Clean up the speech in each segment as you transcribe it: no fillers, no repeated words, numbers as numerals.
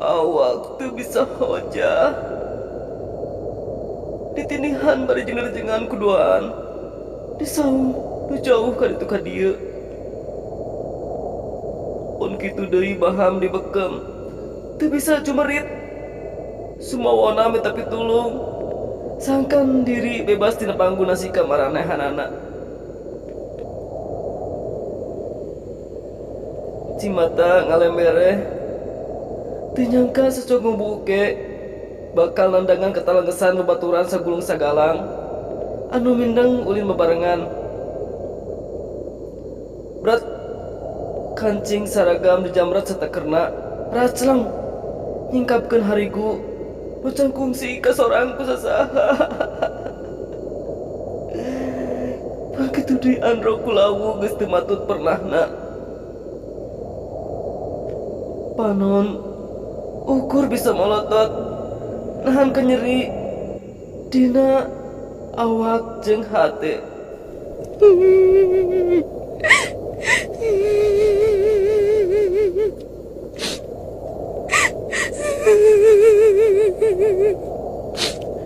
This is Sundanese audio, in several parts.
Awak teu bisa hojah. Ditindihan bari jeung rejengan kuduaan. Disaung nu jauh ka ditu ka dieu. Pun kitu deui baham dibekem. Teu bisa cumerit. Sumawona minta pitulung. Sangkan diri bebas tina pangguna sikap maranehanana. Cimata ngalembereh. Teu nyangka sacog ngubuke bakal nandangan katalengesan babaturan sagulung sagalang anu mindeng ulin bebarengan. Berat kancing saragam dijamret satekerna racleng nyingkapkeun harigu nu can kungsi ka sorang ku sasaha. Pakitu deui andro ku lawu geus teu matut pernahna. Panon ukur bisa molotot nahan kenyeri dina awak jeung hate.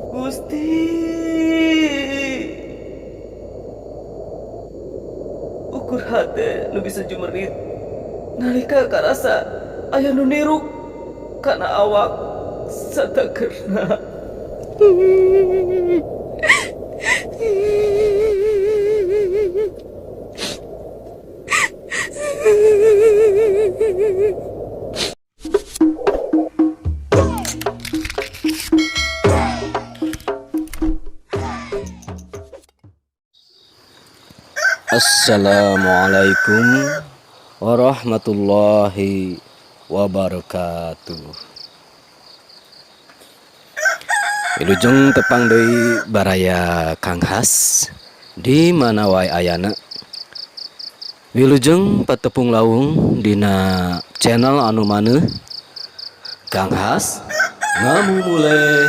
Gusti, ukur hate nu bisa jumerit nalika karasa aya nu niruk kana awak satakerna. Assalamualaikum warahmatullahi wabarakatuh. Wilujeng tepang deui baraya Kang Has di mana wae ayana. Wilujeng patepung lawung dina channel anu maneuh Kang Has ngamumule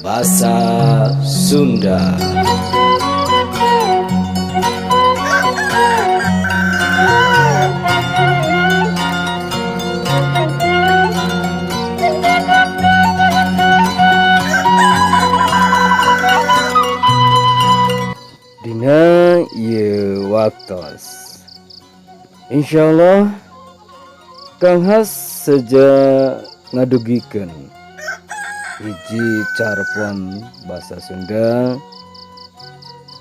basa Sunda. Dina ieu waktos insyaallah Kang Has seja ngadugikeun hiji carpon basa Sunda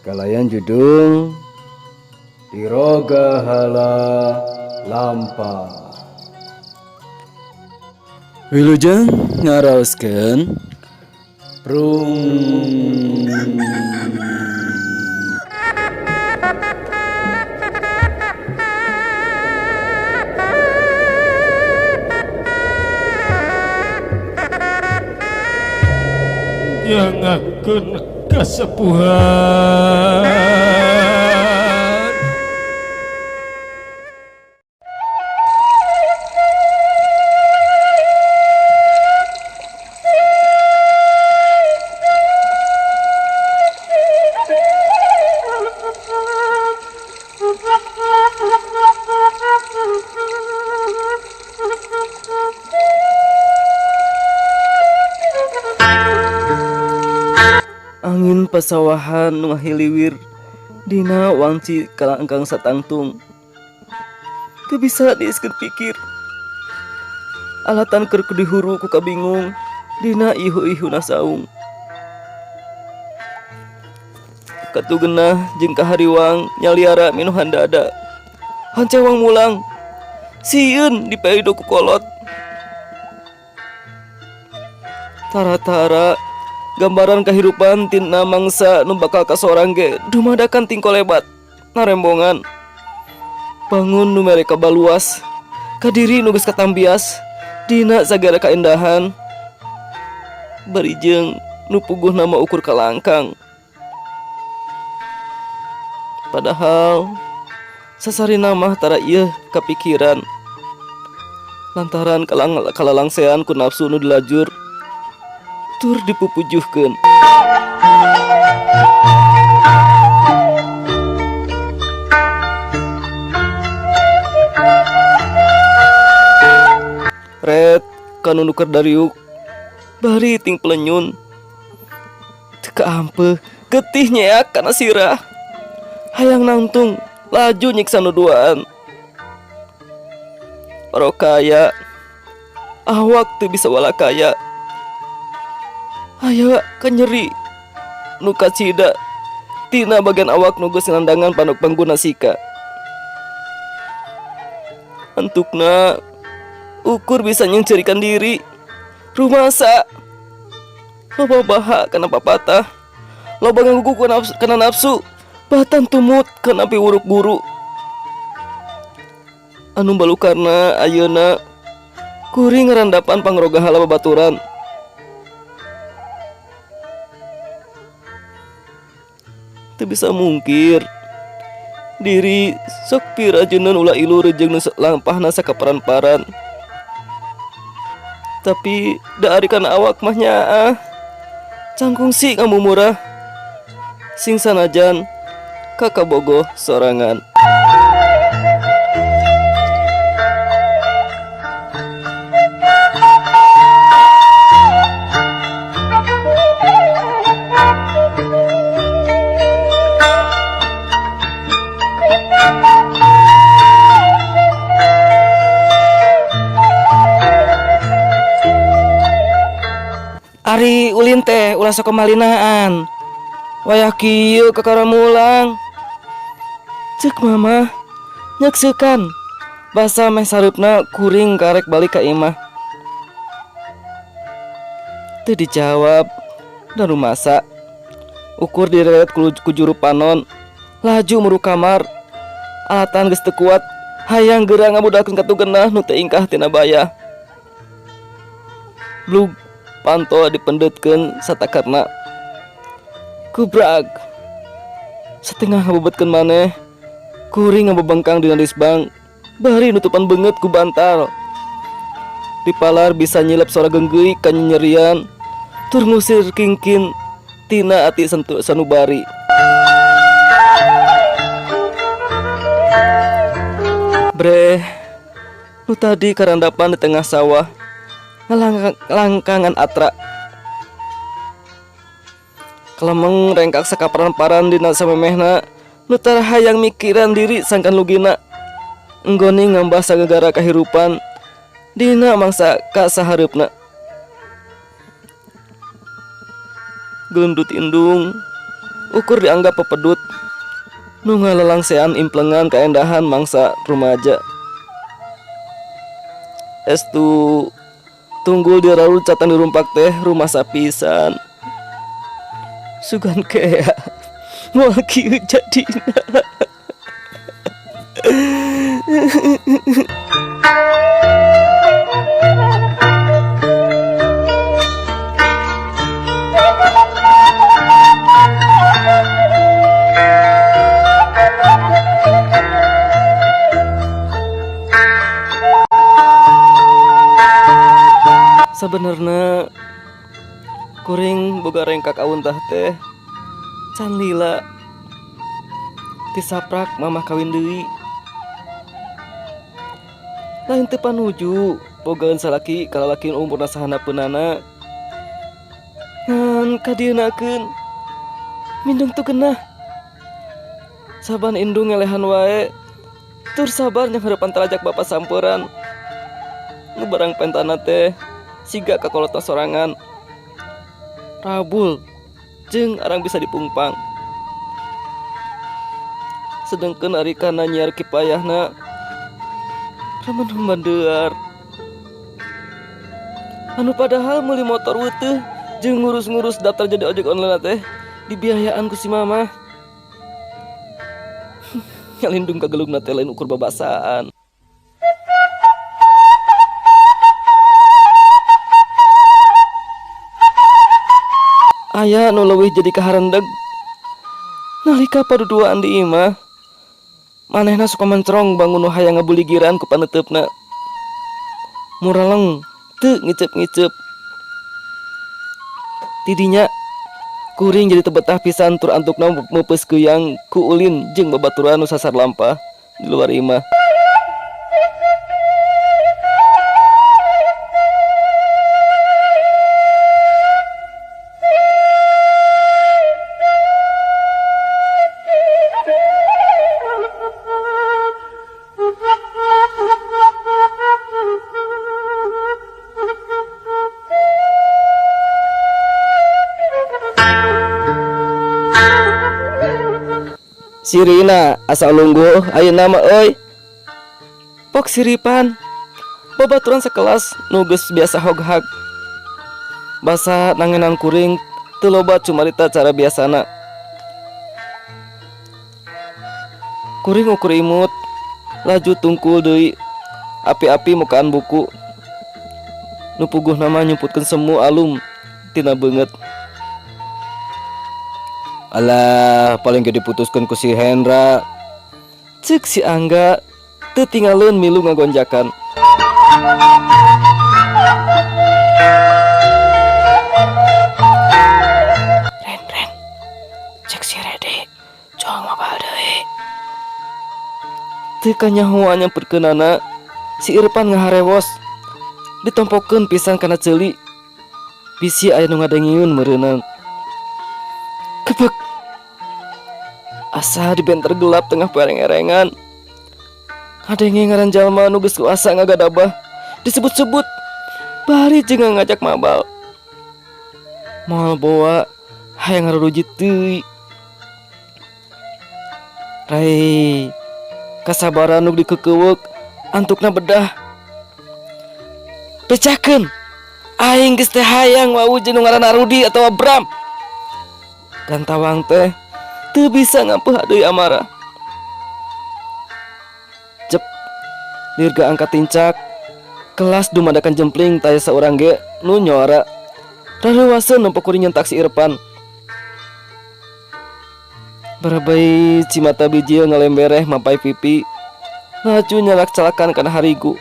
kalayan judul Diroga Hala Lampa. Wilujeng ngaraoskeun prung. Nyangakeun kasepuhan. Angin pasawahan nu ngahiliwir dina wangci kalangkang satangtung. Teu bisa diiskeun pikir. Alatan keur dihuru ku kabingung dina ihu-ihuna saung. Katugenah jeung kahariwang nyaliara minuhan dada. Hancewang mulang sieun dipaido ku kolot. Tara-tara gambaran kehidupan tina mangsa nu bakal kasorang ge dumadakan tingko lebat narembongan. Bangun nu mere kabaluas kadiri nu geus katambias dina sagala kaendahan. Bari jeung nu puguh nama ukur kalangkang. Padahal sasarina mah tara ieu kapikiran lantaran kalalangsean ku nafsu nu dilajur tur dipupujuhkeun. Red kanu nu keur dariuk bari ting pelenyun. Teu kaampeuh getih nyeak kana sirah. Hayang nangtung laju nyiksa nu duaan. Parokaya awak teu bisa walakaya. Aya kanyeri nu kacida tina bagian awak nu geus nandangan panuk pangguna sika. Antukna ukur bisa nyengcerikan diri. Rumasa loba baha kana papatah, loba nganggugu kana nafsu, batan tumut kana piwuruk guru. Anu balukarna ayeuna kuring ngarandapan pangroga hala babaturan. Teu bisa mungkir diri sok pirajuneun ulah ilu rejeung nu lampahna sakaparan-paran. Tapi da ari kana awak mah nyaah. Cangkung si ngamumurah sing sanajan kakabogoh sorangan. Ari ulin teh ulah sok kemalinaan. Wayah kieu kakara mulang. Ceuk mama nyekseukan basa meh sareupna kuring karek balik ka imah. Teu dijawab dan rumasa. Ukur direret ku juru panon laju muru kamar. Alatan geus teu kuat hayang geura ngabudalkeun ka tugenah nu teu ingkah tina bayah. Blug panto dipendetkeun satakarna. Kubrag setengah ngabebetkeun maneh kuring ngabebengkang dina disbang bari nutupan beungeut ku bantal. Dipalar bisa nyilep sora geunggeui kanyerian tur ngusir kingkin tina ati sentu sanubari. Breh nu tadi karandapan di tengah sawah ngalangkangan atra. Kelemeng rengkak sakaparan-paran dina samemehna nu tara hayang mikiran diri sangkan lugina. Enggoni ngambah sagagara kahirupan dina mangsa kasahareupna. Gelendut indung ukur dianggap pepedut nu ngalalangsean implengan kaendahan mangsa rumaja. Estu tunggul diraul catan dirumpak teh rumah sapisan. Sugan kea moal kieu jadina. Sabenerna kuring boga rengkak awuntah teh can lila tisaprak mamah kawin deui. Lain teu panuju bogaeun salaki ka lalaki nu umurna sahanapeunana. Ngan kadieunakeun mindung teu genah. Saban indung ngelehan wae tur sabar nyanghareupan talajak bapa samperan. Nu barang pentana teh siga kakolotna sorangan. Rabul jeung arang bisa dipungpang. Sedengkeun ari kana nyiar kipayahna remen mandear. Anu padahal meuli motor weutuh jeung ngurus-ngurus daftar jadi ojek online teh dibiayaan ku si mama. Nyalindung kagelungna teh lain ukur babasaan. Aya nu leuwih jadi kaharendeg nalika paduduaan di imah. Manehna suka mencrong bangun nu hayang ngabuligiran ku paneuteup-na. Mureleng teu ngiceup-ngiceup. Tidinya kuring jadi teu betah pisan tur antukna meupeus keuyang ku ulin jeung babaturan nu sasar lampah di luar imah. Si Rina asa lungguh ayeuna mah euy. Pok si Ripan. Babaturan sakelas nu geus biasa hoghag. Basa nangenan kuring teu loba cumarita cara biasana. Kuring ukur imut laju tungkul deui api-api mukaan buku. Nu puguhna mah nyumputkeun semu alum tina beungeut. Alah, paling ge diputuskeun ku si Hendra. Ceuk si Angga teu tingaleun milu ngagonjakan. Ren, Ren. Ceuk si Rede, juang mabal deui. Teu kanyahoan nyamperkeunana, si Irfan ngaharewos. Ditompokeun pisan kana ceuli. Bisi aya nu ngadengeun meureunang. Kebek. Asa dibenter gelap tengah pereng-erengan. Ngadenge ngaran jalma nu geus kuasa ngagadabah disebut-sebut bari jeung ngajak mabal. Moal boa hayang ngarurujit deui. Rai kasabaran nu dikekeuweuk antukna bedah. Bejakeun aing geus teh hayang wau jeung nu ngaranna Rudi atawa Bram. Gantawang teh teu bisa ngampeuh deui amarah. Cep dirga angkat tincak kelas dumadakan jempling taya saurang ge nu nyora. Rareuwaseun nempo kuring nyentak si Irfan. Barabai cimata bijil ngalembereh mampai pipi. Laju nyalak-calakan kana harigu.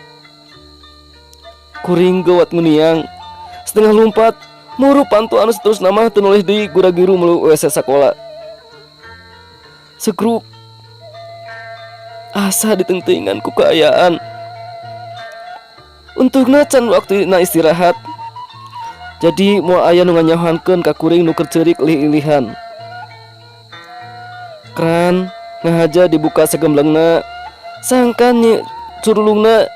Kuring geuwat nguniang. Setengah lumpat muru pantu anu seterusna mah teu noleh deui gura-giru melu WC sakola. Segruk asa ditengteuingan ku kaayaan. Untungna can waktuna istirahat. Jadi moal aya nu nganyahoankeun ka kuring nu keur ceurik lih-ilihan. Kran ngahaja dibuka sagemblengna, sangkan curulungna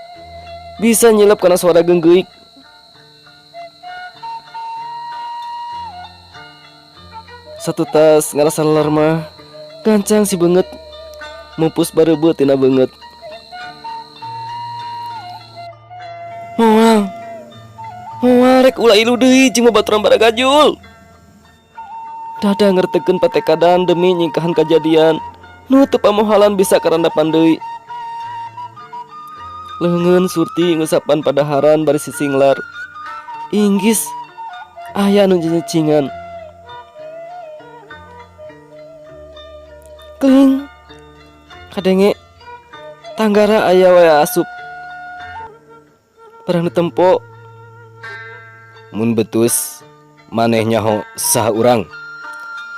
bisa nyilep kana suara geunggeuk. Satu tas ngarasa leler mah gancang si beungeut mupus bareubeuh tina beungeut. Moal. Moal rek ulah ilu deui jeung babaturan baragajul. Dada ngertekeun patekadan demi nyingkahan kajadian nu teu pamohalan bisa karandapan deui. Leungeun Surti ngusapan padaharan bari sisinglar. Inggis aya nu nyecingan. Kling. Kadenge tanggara aya wae asup. Barang ditempo mun betus maneh nyaho saha urang.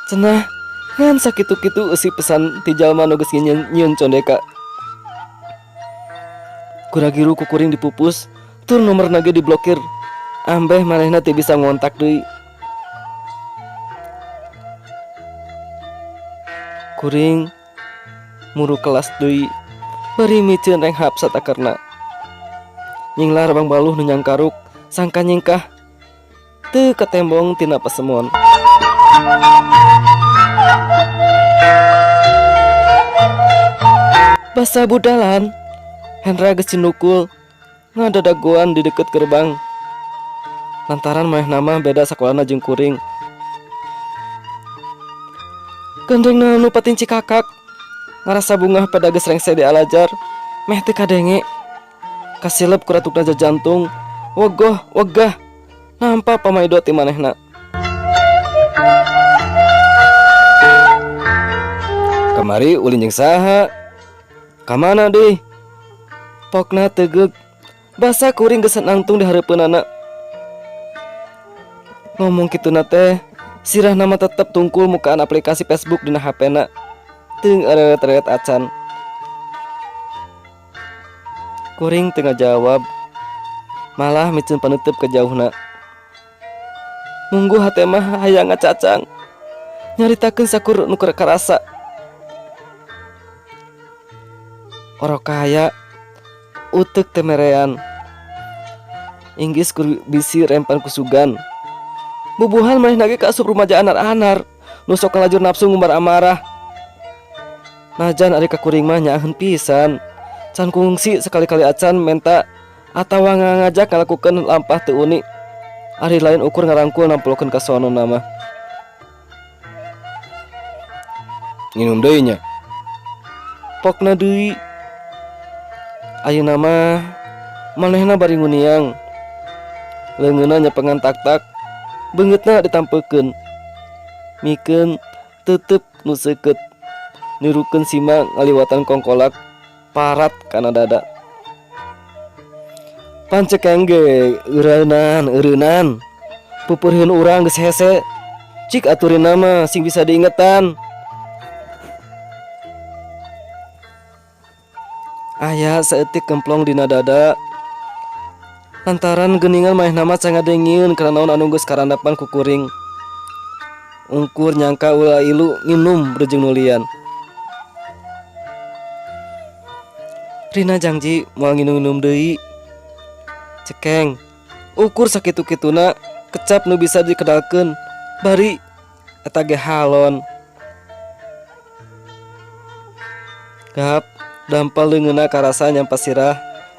Cenah ngan sakitu-kitu eusi pesan ti jalma nu geus nyieun condeka. Gura-giru ku kuring dipupus, tur nomorna ge diblokir. Ambeh manehna teu bisa ngontak deui. Kuring muru kelas deui, bari miceun renghap satakerna. Nyinglar Bang Baluh nu nyangkaruk, sangka nyingkah teu katembong tina pasemon. Basa budalan, Hendra geus cinukul ngadadagoan di deket gerbang. Lantaran manehna mah beda sakolana jeung kuring. Gandengna nu patinci kakak ngarasa bungah pada geus rengse di alajar, meh teu kadenge. Kasilep ku ratukna jajantung, wegoh wegah nampa pamaido ti manehna. Kamari ulin jeung saha? Kamana deui? Pokna tegeuk, basa kuring geus nangtung di hareupeunana. Ngomong kituna teh, sirahna mah tetep tungkul mukaan aplikasi Facebook dina H P-na. Teu areret-eret acan. Kuring teu ngajawab, malah miceun panutup ka jauhna. Munggu hate mah hayang ngacacang, nyaritakeun sakur nu keur karasa. Orok kaya uteuk teh merean. Inggis kur bisi rempan kusugan. Bubuhan manehna ge kaasup rumaja anar-anar, nu sok kalajur nafsu ngumbar amarah. Najan ari ka kuring mah nyaaheun pisan. Can kungsi sakali-kali acan menta atawa ngajak ngalakukeun lampah teu uni. Ari lain ukur ngarangkul namplokeun ka sonona mah. Nginum deui nya. Pokna deui. Ayeuna mah manehna bari nguniang. Leungeunna nyepengan tak-tak, beungeutna ditampekeun. Mikeun tetep nu seukeut. Nirukeun sima ngaliwatan kongkolak parat kana dada. Pancekeng ge eureunnan eureunnan. Pupurieun urang geus hese. Cik aturina mah sing bisa diingetan. Aya saeutik kemplong dina dada. Lantaran geuningan manehna mah can ngadengieun kana naon anu geus karandapan ku kuring. Ungkur nyangka ulah ilu nginum rejeng nulian. Rina jangji moal nginum-nginum deui. Cekeng, ukur sakitu-kituna kecap nu bisa dikedalkeun bari eta ge halon. Gap, dampal leungeunna karasa nyampa sirah,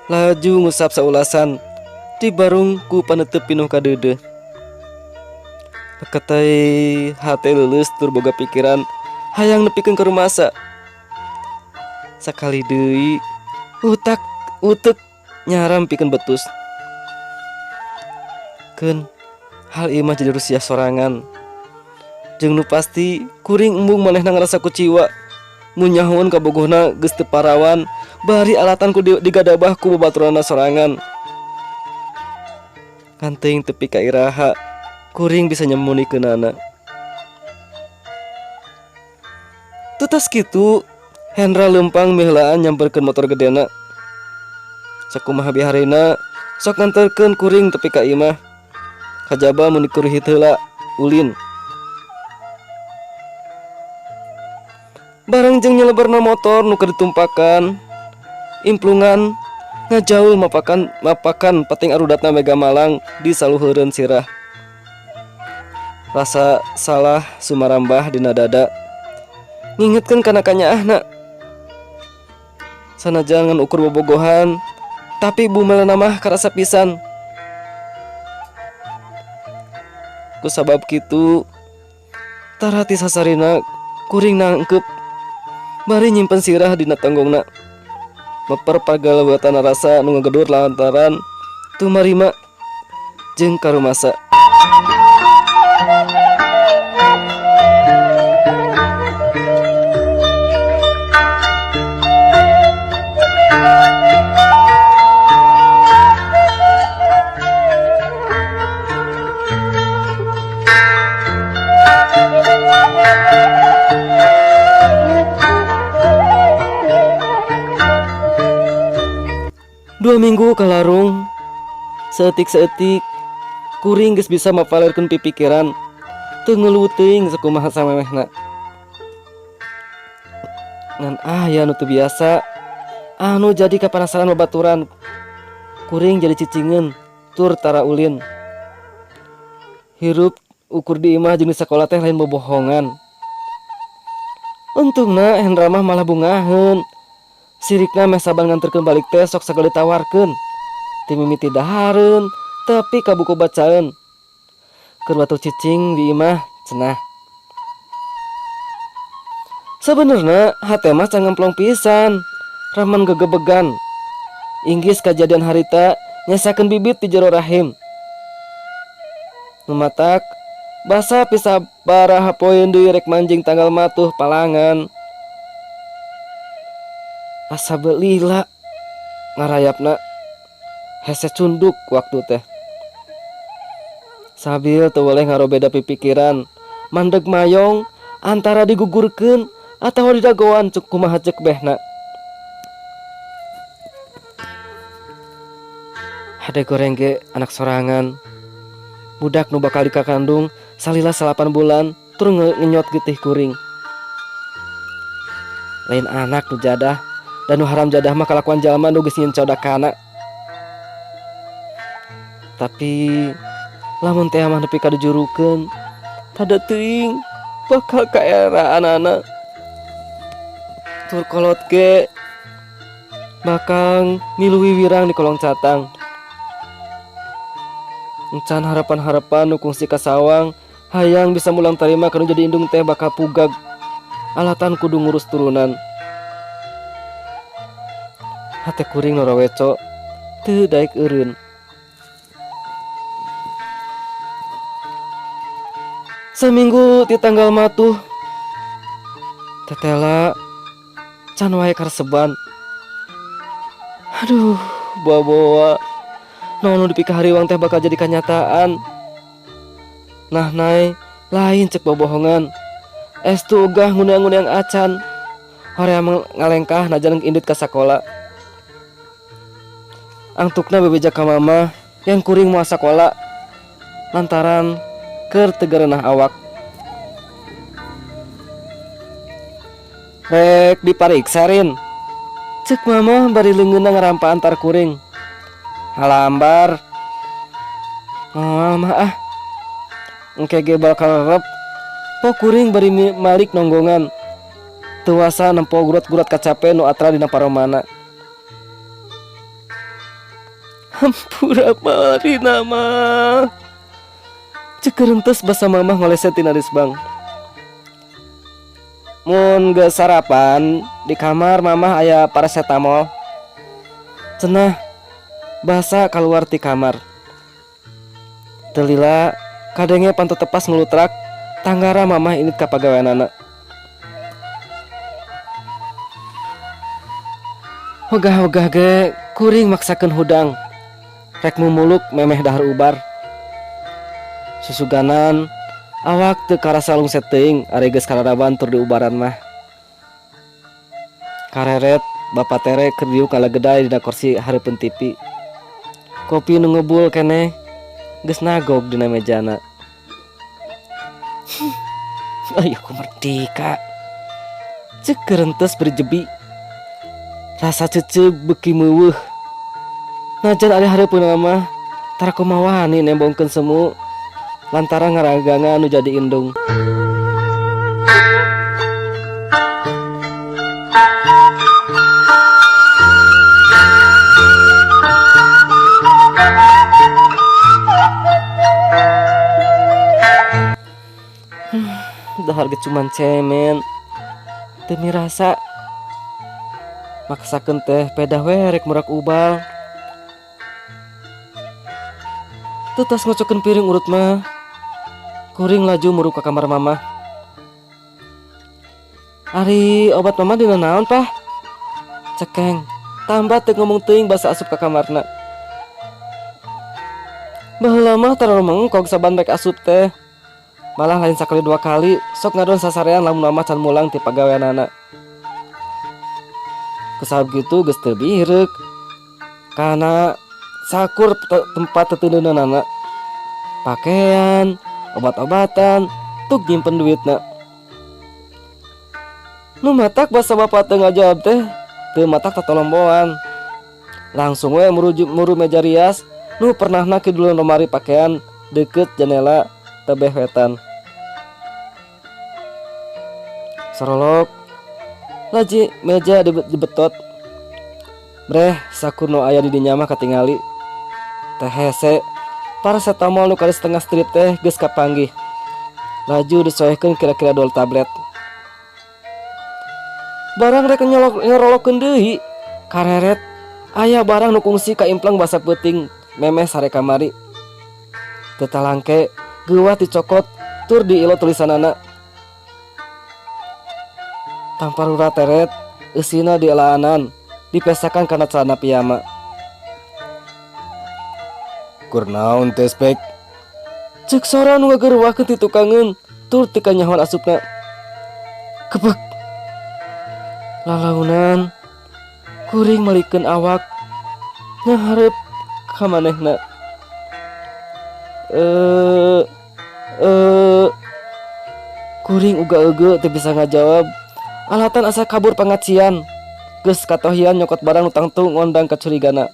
laju ngusap saulasan dibarung ku paneuteub pinuh kadeudeuh. Leketai hate leuleus tur boga pikiran hayang nepikeun ka rumasa. Sakali deui utak utek nyaram pikeun betus. Keun hal ieu mah jadi rusiah sorangan. Jeung nu pasti kuring embung manehna ngarasa kuciwa. Mun nyahoeun kabogohna geus teu parawan, bari alatan ku digadabah ku babaturanna sorangan. Ngan teuing tepi ka iraha kuring bisa nyemunikeunana. Tutas kitu Hendra leumpang miheulaan nyamperkeun motor gedena. Sakumaha biharina sok nganterkeun kuring tepi ka imah. Kajaba mun dikurihit heula ulin. Bareng jeung nyelebarna motor nu keur ditumpakan, implungan ngajaul mapakan pating arudatna Mega Malang di saluhureun sirah. Rasa salah sumarambah dina dada. Ngingetkeun kana kanyaahna. Sanajan ngan ukur bobogohan, tapi bumelna mah karasa pisan. Ku sabab kitu, tarati sasarina kuring nangkep bari nyimpen sirah dina tonggongna. Meper pagalewatan rasa nu ngagedur lantaran tumarima jeung karumasa. 2 minggu kalarung, seetik-seetik, kuring geus bisa mapalerkeun pipikiran, teu ngeluh teuing sakumaha samemehna. Ngan aya nu teu biasa, anu jadi kapanasaran babaturan, kuring jadi cicingeun tur tara ulin. Hirup ukur di imah jeung di sakola teh lain bobohongan. Untungna Hendra mah malah bungaheun. Sirikna meh saban nganterkeun balik teh sok sagala ditawarkeun. Ti mimiti dahareun tapi ka buku bacaeun. Keur batur cicing di imah cenah. Sabenerna hate mah can ngemplong pisan, raman gegebegan. Inggis kajadian harita nyesakeun bibit di jero rahim. Numatak basa pisabaraha poeun deui rek manjing tanggal matuh palangan. Asa belila ngarayapna hese cunduk waktu teh. Sabil teu weleh ngarobeda pipikiran, mandeg mayong antara digugurkeun atawa didagoan cek kumaha cek behna. Hade goreng ge anak sorangan. Budak nu bakal dikakandung salila 8 bulan tur ngenyot getih kuring. Lain anak nu jadah dan nu haram jadah mah kalakuan jalma nu geus nyieun codakana. Tapi lamun teh mah nepi ka dijurukeun, tada teuing bakal ka era anak-anak. Tur kolot ge bakal milu wiwirang di kolong catang. Encan harapan-harapan nu kungsi kasawang hayang bisa mulang tarima kanu jadi indung teh bakal pugag alatan kudu ngurus turunan. Hate kuring noroweco teu daek eureun. Saminggu ti tanggal matuh tetela can wae kareseban. Aduh, bawa-bawa naon nu dipikahariwang teh bakal jadi kanyataan. Nah nay, lain cek bobohongan. Estu ogah nguneang-nguneang acan. Hoream ngalengkah najan indit ka sakola. Angtukna bebeja ka mama yang kuring moal sakola lantaran keur teu gareunah awak. Rek dipariksa Rin. Cek mama bari leungeunna ngarampa antar kuring. Halambar. Moal mah ah. Engke ge bakal rep. Po kuring bari malik nonggongan. Teu wasa nempo gurat-gurat kacape nu atra dina paromana. Hampura marina mah. Cek rentes basa mamah ngoleset tina risbang. Mun geus sarapan di kamar mamah aya paracetamol. Cenah basa kaluar ti kamar. Teu lila kadenge panto tepas ngelutrak tanggara mamah indit ka pagaweanana. Hogah-hogah ge kuring maksakeun hudang. Rek mumuluk memeh dahar ubar. Susuganan awak teu karasa lungset teuing ari geus kararaban tur diubaran mah. Kareret bapa tere keur diuk kalagedai dina kursi hareupeun TV. Kopi nu ngebul keneh geus nagog dina mejana. Ayo ku merdeka. Cek kerentes berjebi. Rasa cece beuki meuweuh. Najan ari hareupeun mah tara kumawani nembongkeun semu lantaran ngaraganga nu jadi indung. Dahar ge cuman cemen. Teu mirasa. Maksakeun teh pedah we rek murak ubal. Teu tos ngocokeun piring urut mah. Kuring laju muruk ka kamar mamah. Ari obat mama dina naon pah? Cekeng, tambah teu ngomong teuing basa asup ka kamarna. Baheula mah tara mengkog saban rek asup teh. Malah lain sakali dua kali sok ngadon sasarean lamun mama can mulang ti pagaweanana. Kesahab gitu geus teu bireuk. Kana sakur tempat teteundeunana. Pakaian, obat-obatan, tuk nyimpen duitna. Nu matak basa bapa teu ngajawab teh, teu matak tatolomboan. Langsung we muru meja rias nu pernahna kidulan lemari pakaian deukeut jendela tebeh wetan. Sorolok laji meja dibetot. Breh sakur nu aya di dinya mah katingali. Teh hese paracetamol nu kali setengah strip teh geus kapanggih. Laju disoehkeun kira-kira 2 tablet. Barang rek nyerolokeun deui, kareret aya barang nu kungsi kaimpleng basa peuting memeh sare kamari. Teu talangke geuwah dicokot tur diilo tulisanana. Tamparura teret eusina dielaanan dipesakan kana celana piyama. Kur naon teh spek? Ceuk sora nu ngageruahkeun ti tukangeun tur teu kanyahoan asupna. Kebek. Lalaunan kuring malikeun awak ngahareup ka manehna. Kuring uga eugeut teu bisa ngajawab. Alatan asa kabur pangacian. Geus katohian nyokot barang nu tangtu ngondang kacurigana.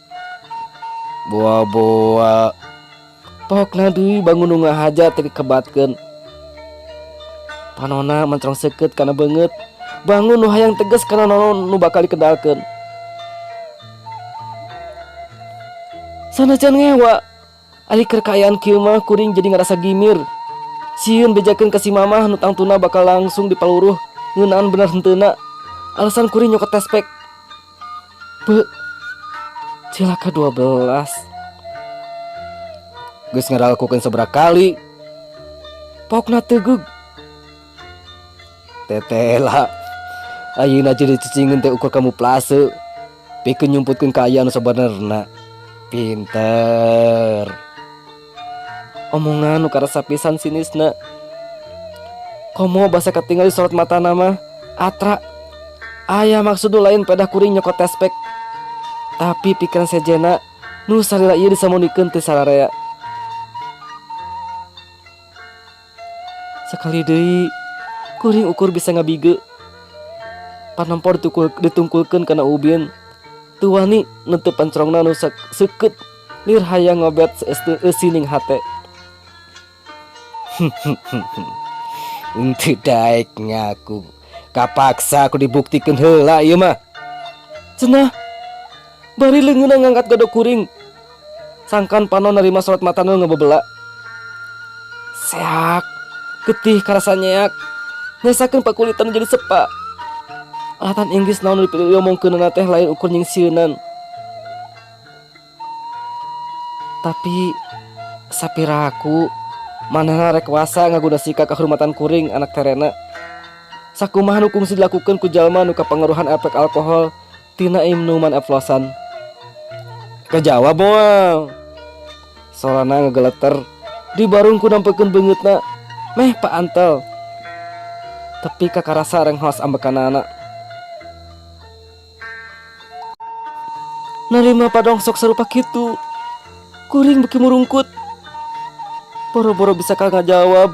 Boa-boa. Pokna deui bangun nu ngahaja teu dikebatkeun. Panona mentrong seukeut kana beungeut. Bangun nu hayang tegas kana naon nu bakal dikedalkeun. Sanajan ngewa, ari keur kaayaan kieu mah kuring jadi ngarasa gimir. Sieun bejakeun ka si mamah nu tangtuna bakal langsung dipaluruh ngeunaan bener henteuna. Alasan kuring nyokot tespek. Be, cilaka 12. Geus ngaralakukeun sabaraha kali. Pokna teugeg. Tetela. Ayeuna jadi cicingeun teh ukur kamuflase. Pikeun nyumputkeun kaayaan nu sabenerna. Pinter. Omongan nu karasa pisan sinisna. Komo basa katingali sorot matana mah atra. Aya maksud nu lain pedah kuring nyokot tespek. Tapi pikiran sejena nu salila ieu disamonikeun teu sararea. Sakali deui kuring ukur bisa ngabige. Panampor ditungkulkeun kana ubin. Teu wani neunteup pancorongna nu seukeut lir hayang ngobet eusining hate. Henteu daek ngaku. Kapaksa aku dibuktikeun heula ieu mah. Cenah bari leungeunna ngangkat godog kuring. Sangkan panon narima sorot matana nu ngebebela. Seak, getih karasa nyeak. Nyesakeun pakulitan jadi sepa. Alatan Inggris naon nu diomongkeunana teh lain ukur nyingsieunan. Tapi sapiraku manehna rek wasa ngaguna sikap kahormatan kuring anak terena. Sakumaha nu kungsi dilakukeun ku jalma nu kapangaruhan efek alkohol tina minuman oplosan. Kajawab moal. Sorana ngageleter di barung ku nampekeun beungeutna meh paantel. Tepi ka karasa renghos ambekanana. Narima padongsok sarupa kitu. Kuring beuki murungkut. Boro-boro bisa ka ngajawab.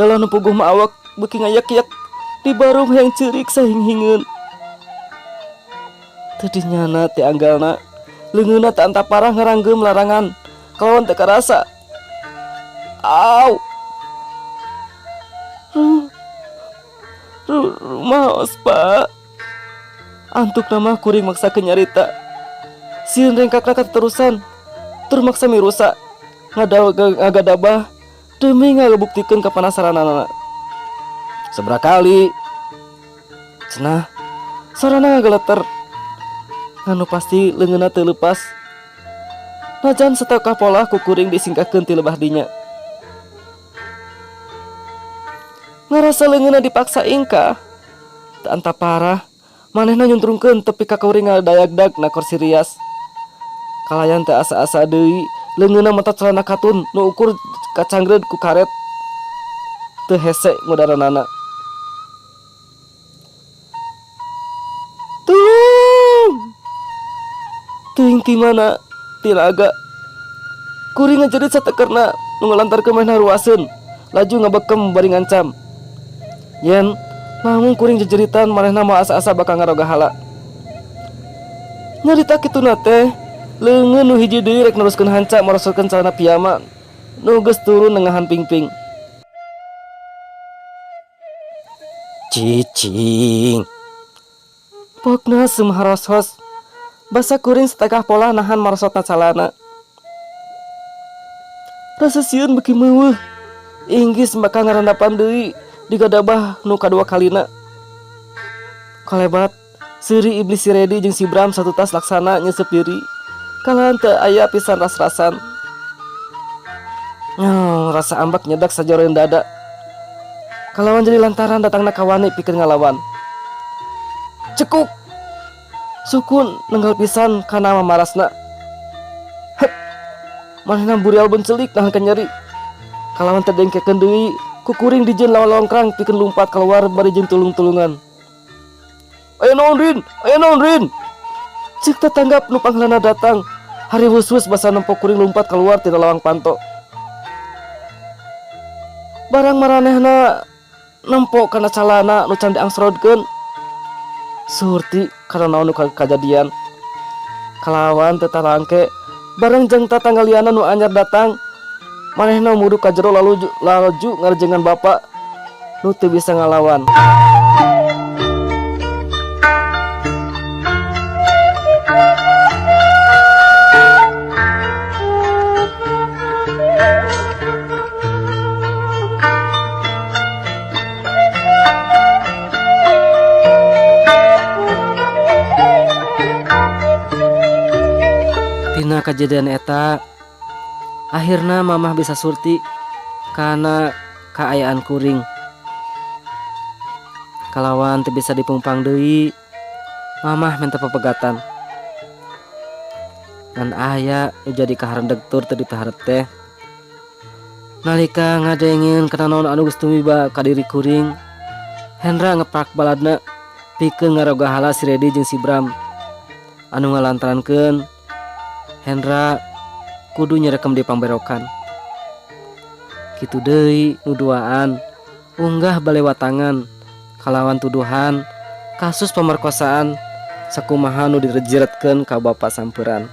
Dalah nu puguh mah awak beuki ngayak-yak di barung hayang ceurik sahing-hingeun. Teu dinyana ti anggalna. Leungeunna teu antap parah ngaranggeum larangan. Kalawan teu karasa. Au. Rumaos, Pak. Antukna mah kuring maksakeun nyarita. Sieun rengkakna katerusan. Tur maksa mirusa. Ngagadabah demi ngabuktikeun kapanasaranana. Sabaraha kali cenah sarana ngageleter. Nganu pasti leungeunna teu leupas. Najan sateuka polah ku kuring disingkahkeun ti lebah dinya. Ngarasa leungeunna dipaksa ingkah. Teu antap parah, manehna nyuntrungkeun tepi ka kuring ngadayagdag na kursi rias. Kalayan teu asa-asa deui, leungeunna mata celana katun nu ukur kacangreud ku karet. Teu hese ngudaranana. Tulung! Teuing ti mana tiraga. Kuring ngajerit satekerna nu ngalantarkeun manehna ruaseun, laju ngabekem bari ngancam. Yen lamun kuring jejeritan manehna moal asa-asa bakal ngaroga hala. Nyarita kituna teh leungeun nu hiji deui rek neruskeun hanca marosotkeun calana piyama nu geus turun nengahan pingping. Cicing. Pokna sumharoshos. Basa kuring setengah pola nahan marosotna calana. Rasa sieun beuki meuweuh. Inggis bakal ngarandapan deui digadabah nu kadua kalina. Kalebat seuri iblis si Redi jeung si Bram satutas laksana nyesep diri. Kalahan teu aya pisan ras-rasan. Rasa ambak nyedak sajoreun dada. Kalawan jadi lantaran datangna kawani pikeun ngalawan. Cekuk. Sukun nenggal pisan kana mamarasna. Hep. Manehna burial bencelik nahan kanyeri. Kalawan teu dengkekeun deui, kukuring dijeun lawan-longkrang pikeun lumpat keluar bari jeung tulung-tulungan. Aya naon Rin? Aya naon Rin? Cek tetanggap nu pangheulana datang. Hari wus-wus basa nempo kuring lumpat keluar tina lawang panto. Barang maranehna nempo kana calana nu can diangsrodkeun. Surti kana naon nu kajadian. Kalawan teu tarangke bareng jeung tatangga liana nu anyar datang. Manehna muduk ka jero lalu laju ngarejengan bapa nu teu bisa ngalawan. Kajadian eta akhirna mamah bisa surti kana kaayaan kuring. Kalawan teu bisa dipungpang deui, mamah minta pepegatan. Ngan aya nu jadi kaharendeg tur teu dipiharep teh. Nalika ngadengeun kana naon anu geus tumiba ka diri kuring, Hendra ngepak baladna pikeun ngarogahala si Redi jeung si Bram anu ngalantarankeun Hendra kudu nyerekem di pamberokan. Kitu deui nu duaan unggah balewatangan kalawan tuduhan kasus pemerkosaan sakumaha nu direjeretkeun ka bapak samperan.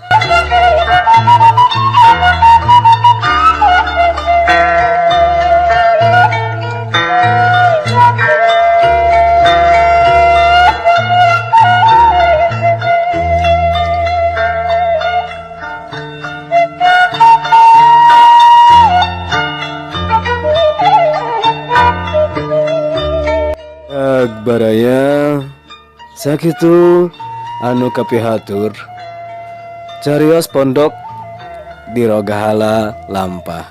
Baraya sakitu anu kapihatur carios pondok dirogahala lampah.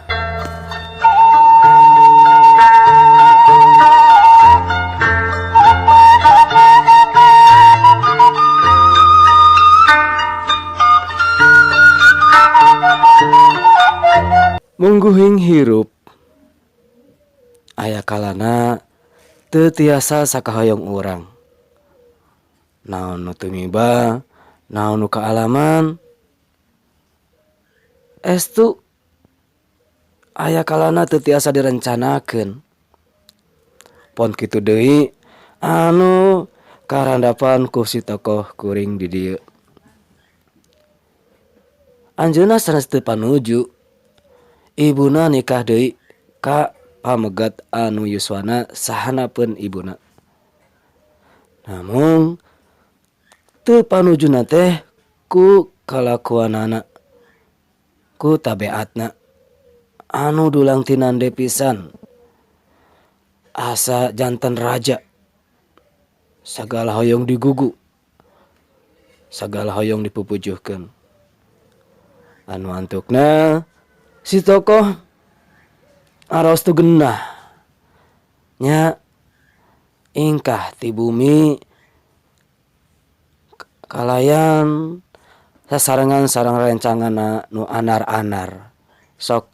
Mungguhing hirup aya kalana teu tiasa sakahoyong urang. Naon nu tumiba, naon nu kaalaman. Estu aya kalana teu tiasa direncanakeun. Pon kitu deui anu karandapan ku si tokoh kuring di dieu. Anjeunna sanes teu panuju. Ibuna nikah deui ka pamegat anu yuswana sahanapeun ibuna. Namun teu panujuna teh ku kalakuanana, ku tabeatna anu dulang tinande pisan. Asa janten raja, sagala hoyong digugu, sagala hoyong dipupujuhkeun. Anu antukna si tokoh aros tu genah nya ingkah ti bumi kalayan sasarengan sareng rencanganna nu anar-anar sok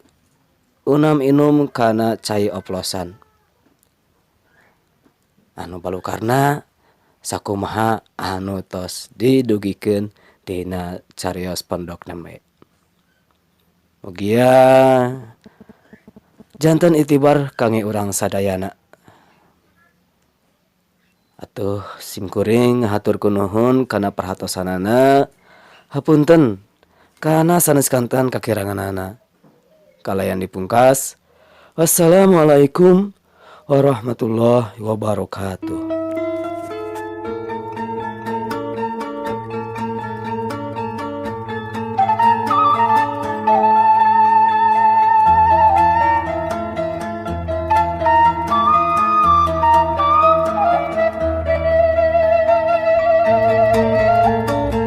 unam inum kana cai oplosan anu balukarna sakumaha anu tos didugikeun dina carios pondok nembe. Mugia janten itibar kangge urang sadayana. Atuh simkuring hatur kunuhun kana perhatosanana, hapunten kana sanes kanten kakiranganana. Kalayan dipungkas. Wassalamualaikum warahmatullahi wabarakatuh.